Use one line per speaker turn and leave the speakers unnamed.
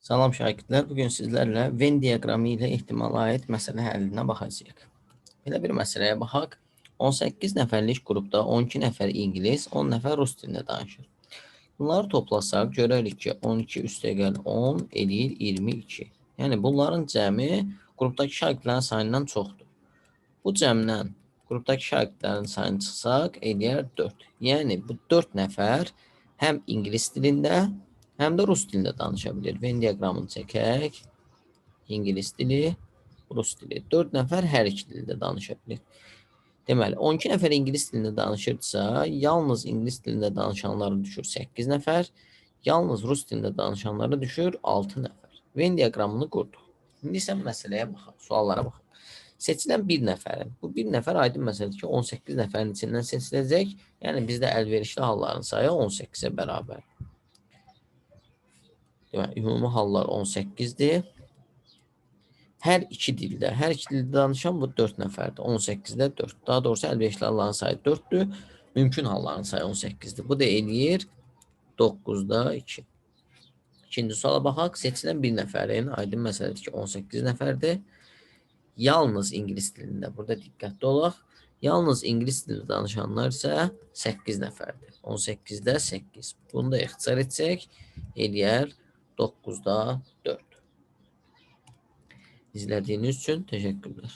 Salam şagirdlər, bu gün sizlərlə Venn diaqramı ilə ehtimala aid məsələ həllinə baxacağıq. Belə bir məsələyə baxaq. 18 nəfərlik qrupda 12 nəfər ingilis, 10 nəfər rus dilində danışır. Bunları toplasaq görərik ki, 12 üstəgəl 10 eləyir 22. Yəni bunların cəmi qrupdakı şagirdlərin sayından çoxdur. Bu cəmdən qrupdakı şagirdlərin sayını çıxsaq eləyər 4. Yəni bu 4 nəfər həm ingilis dilində, həm də rus dilində danışa bilir. Venn diaqramını çəkək. İngilis dili, rus dili. 4 nəfər hər iki dildə danışa bilir. Deməli, 12 nəfər ingilis dilində danışırsa, yalnız ingilis dilində danışanlara düşür 8 nəfər, yalnız rus dilində danışanlara düşür 6 nəfər. Venn diaqramını qurduq. İndi isə məsələyə baxaq, suallara baxaq. Seçilən bir nəfərin, bu bir nəfər aydın məsələdir ki, 18 nəfərin içindən seçiləcək. Yəni bizdə əlverişli halların sayı 18-ə bərabər. Deməli, ümumi hallar 18-dir. Hər iki dildə, hər iki dildə danışan bu 4 nəfərdir. 18-də 4. Daha doğrusu əlverişli halların sayı 4-dür. Mümkün halların sayı 18-dir. Bu da eləyir 9-da 2. İkinci suala baxaq. Seçilən bir nəfərin, aydın məsələdir ki, 18 nəfərdir. Yalnız ingilis dilində, burada diqqətli olaq. Yalnız ingilis dilində danışanlar isə 8 nəfərdir. 18-də 8. Bunu da ixtisar etsək, eləyər 9-da 4. İzlədiyiniz üçün təşəkkürlər.